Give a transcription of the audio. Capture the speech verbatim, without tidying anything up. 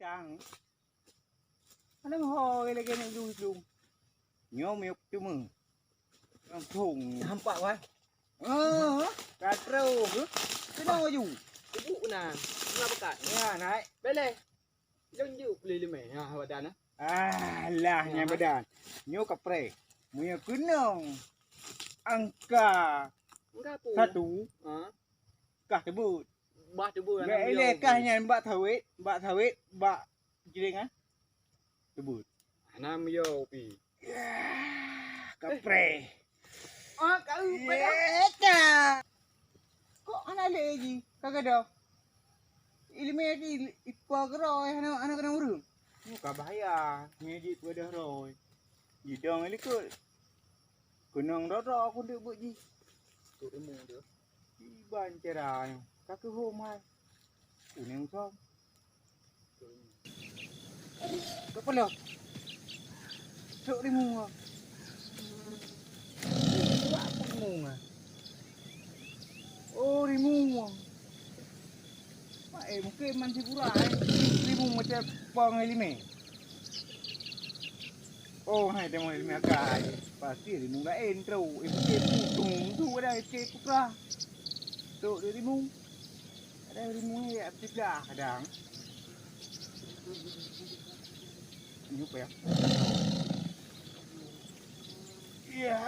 Tang. Anang ho lagèe nyan lung-lung. Nyoe miyup teuma. Langsung. Nampak, wah. Ah, ka troh. Keunoe laju. Tubuk na. Tengah pekat. Ya, naik. Beleh. Lôn jeuet lé leumeh. Ha, badan, ah. Alah, nyan badan. Nyoe kapreh. Meunyoe keunong angka Angka apa? Satu, ha? Kah teubeuet. Bah teubeuet. Bèk ilèe kah nyan bak sawét, bak sawét, bak jreng, ah. Teubeuet. Hana meuyô pi. Yah, kapreh. Ah, kau pada. Yah, ka. Kok hana lé jih? Ka gadôh. Ileumèe di ipo keudroe hana, hana keunong ureueng. Nyoe ka bahaya. Nyoe jih peugah roh. Jidong likot. Keunong droe-droe aku deuek beuet jih. Tok ilmu tu. Iban cara nyoe. Ka keuhom hai. Kuning usông. Kepala. Tok rimueng. Rimueng ah. Oh, rimueng. Mak, eh, mungkin man sigura, eh. Rimueng macam pong limé. Oh, hai, tengok limé akai. Pasti rimueng laén tu. Eh, mungkin putung tu ada, eh, putra. Tok dia rimueng. Ada rimueng ya, sebelah kadang. Ini apa ya? Ya,